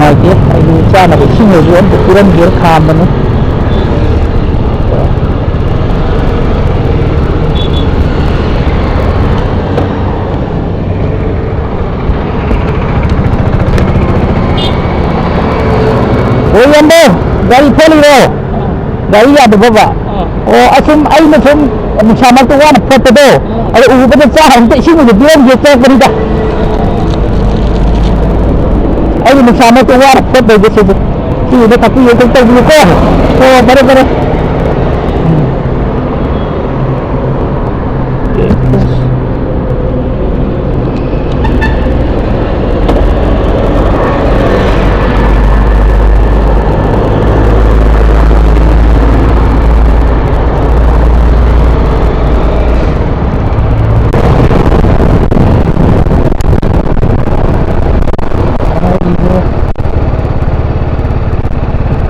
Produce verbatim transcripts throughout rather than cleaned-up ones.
ꯅꯨꯡꯉꯥꯏꯇꯦ꯫ ꯑꯩꯗꯤ ꯆꯥꯅꯕ ꯏꯁꯤꯡ ꯑꯣꯏꯔꯁꯨ ꯑꯝꯇ ꯄꯤꯔꯝꯒꯦꯅ ꯈꯥꯝꯕꯅꯤ꯫ ꯑꯣ, ꯏꯌꯥꯝꯕ, ꯒꯥꯔꯤ ꯐꯣꯠꯂꯤꯔꯣ? ꯒꯥꯔꯤ ꯌꯥꯗꯕꯕ? ꯑꯥ꯫ ꯑꯣ, ꯑꯁꯨꯝ ꯑꯩꯅ ꯁꯨꯝ ꯅꯨꯡꯁꯥ ꯃꯔꯛꯇ ꯋꯥꯅ ꯐꯣꯠꯄꯗꯣ, ꯑꯥ꯫ ꯑꯗꯨ ꯎꯕꯗ ꯆꯥ ꯑꯝꯇ ꯏꯁꯤꯡ ꯑꯣꯏꯅ ꯄꯤꯔꯝꯒꯦ ꯆꯪꯉꯛꯄꯅꯤꯗ꯫ ꯑꯩꯅ ꯅꯨꯡꯁꯥ ꯃꯔꯛꯇ ꯋꯥꯅ ꯐꯣꯠꯄꯩꯗꯣ ꯁꯤꯗ꯫ ꯁꯤꯗ ꯊꯛꯄꯤꯌꯨ, ꯊꯛ ꯇꯧꯕꯤꯌꯨꯀꯣ꯫ ꯑꯣ, ꯐꯔꯦ, ꯐꯔꯦ꯫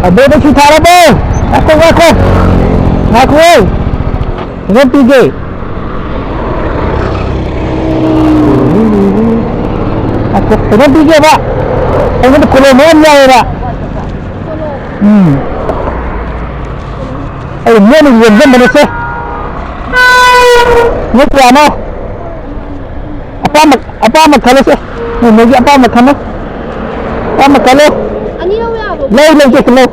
ꯑꯗꯨꯗ ꯁꯤ ꯊꯥꯔꯕꯣ? ꯉꯥꯏꯈꯣ, ꯉꯥꯏꯈꯣ꯫ ꯉꯥꯏꯈꯣ꯫ ꯀꯩꯅꯣ ꯄꯤꯒꯦ꯫ ꯉꯥꯏꯈꯣ, ꯀꯩꯅꯣ ꯄꯤꯒꯦꯕ꯫ ꯑꯩꯉꯣꯟꯗ ꯀꯣꯂꯣꯝ ꯃꯌꯥꯝ ꯌꯥꯎꯋꯦꯕ꯫ ꯎꯝ꯫ ꯑꯩ ꯃꯣꯏꯅ ꯌꯣꯟꯖꯟꯕꯅꯦ ꯁꯦ꯫ ꯅꯣꯏ ꯀꯌꯥꯅꯣ? ꯑꯄꯥꯝꯕ, ꯑꯄꯥꯝꯕ ꯈꯜꯂꯣꯁꯦ꯫ ꯅꯣꯏ ꯅꯣꯏꯒꯤ ꯑꯄꯥꯝꯕ ꯈꯜꯂꯣ꯫ ꯑꯄꯥꯝꯕ ꯈꯜꯂꯣ꯫ ꯑꯅꯤ ꯂꯧ ꯌꯥꯕ꯭ꯔꯣ? ꯂꯧ, ꯂꯧꯒꯦ, ꯂꯧ꯫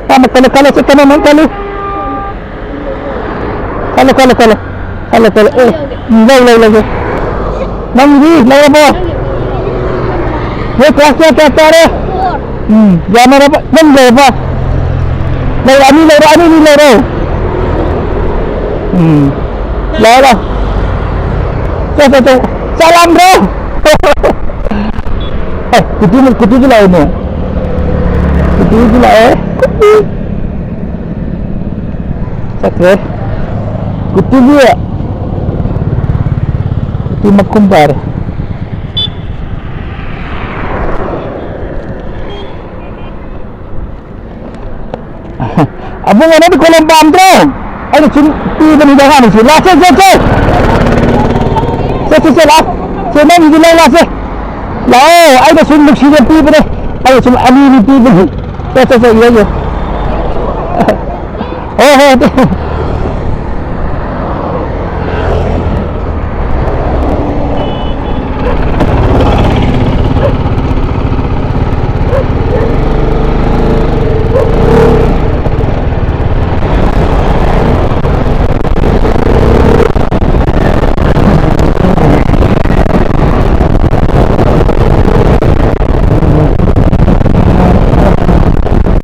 ꯑꯄꯥꯝꯕ ꯈꯜꯂꯣ, ꯈꯜꯂꯣꯁꯦ, ꯀꯩꯅꯣ ꯅꯪ ꯈꯜꯂꯨ꯫ ꯈꯜꯂꯣ, ꯈꯜꯂꯣ, ꯈꯜꯂꯣ꯫ ꯈꯜꯂꯣ, ꯈꯜꯂꯣ꯫ ꯑꯦ, ꯎꯝ, ꯂꯧ, ꯂꯧ, ꯂꯧꯒꯦ꯫ ꯅꯪꯒꯤꯗꯤ ꯂꯧꯔꯕꯣ? ꯅꯣꯏ ꯀ꯭ꯂꯥꯁ ꯀꯌꯥ, ꯀꯌꯥ ꯀꯥꯔꯦ? ꯎꯝ, ꯌꯥꯅꯔꯕ? ꯅꯪ ꯂꯩꯔꯕ? ꯂꯩꯔꯣ, ꯑꯅꯤ ꯂꯩꯔꯣ, ꯑꯅꯤ, ꯑꯅꯤ ꯂꯩꯔꯣ꯫ ꯎꯝ, ꯂꯥꯛꯑꯣ, ꯂꯥꯛꯑꯣ꯫ ꯆꯣ, ꯆꯣ, ꯆꯣ꯫ ꯆꯥꯛ ꯂꯥꯝꯗ꯭ꯔꯣ? ꯑꯦ, ꯀꯨꯇꯤ, ꯀꯨꯇꯤꯁꯨ ꯂꯥꯛꯑꯦꯅꯦ꯫ ꯀꯨꯇꯤꯁꯨ ꯂꯥꯛꯑꯦ꯫ ꯆꯠꯈ꯭ꯔꯦ꯫ ꯀꯨꯇꯤꯒꯤ, ꯀꯨꯇꯤ ꯃꯈꯨꯝ ꯄꯥꯏꯔꯦ꯫ ꯑꯕꯨꯡꯉꯣ, ꯅꯪꯗꯤ ꯀꯣꯂꯣꯝ ꯄꯥꯝꯗ꯭ꯔꯣ? ꯑꯩꯅ ꯁꯨꯝ ꯄꯤꯕꯅꯤꯗ ꯑꯉꯥꯡꯁꯨ꯫ ꯂꯥꯛꯁꯦ, ꯆꯠꯁꯦ꯫ ꯆꯠꯁꯦ, ꯆꯠꯁꯦ, ꯂꯥꯛ꯫ ꯁꯦ, ꯅꯪꯒꯤꯗꯤ ꯂꯧ ꯂꯥꯛꯁꯦ꯫ ꯂꯥꯛꯑꯣ, ꯑꯩꯅ ꯁꯨꯝ ꯅꯨꯡꯁꯤꯅ ꯄꯤꯕꯅꯦ꯫ ꯑꯩꯅ ꯁꯨꯝ ꯑꯅꯤꯅꯤ ꯄꯤꯕꯅꯦ꯫ ꯆꯠ, ꯆꯠ, ꯆꯠ, ꯏꯔꯣꯏ, ꯏꯔꯣꯏ꯫ ꯍꯣꯏ, ꯍꯣꯏ, ꯑꯗꯨ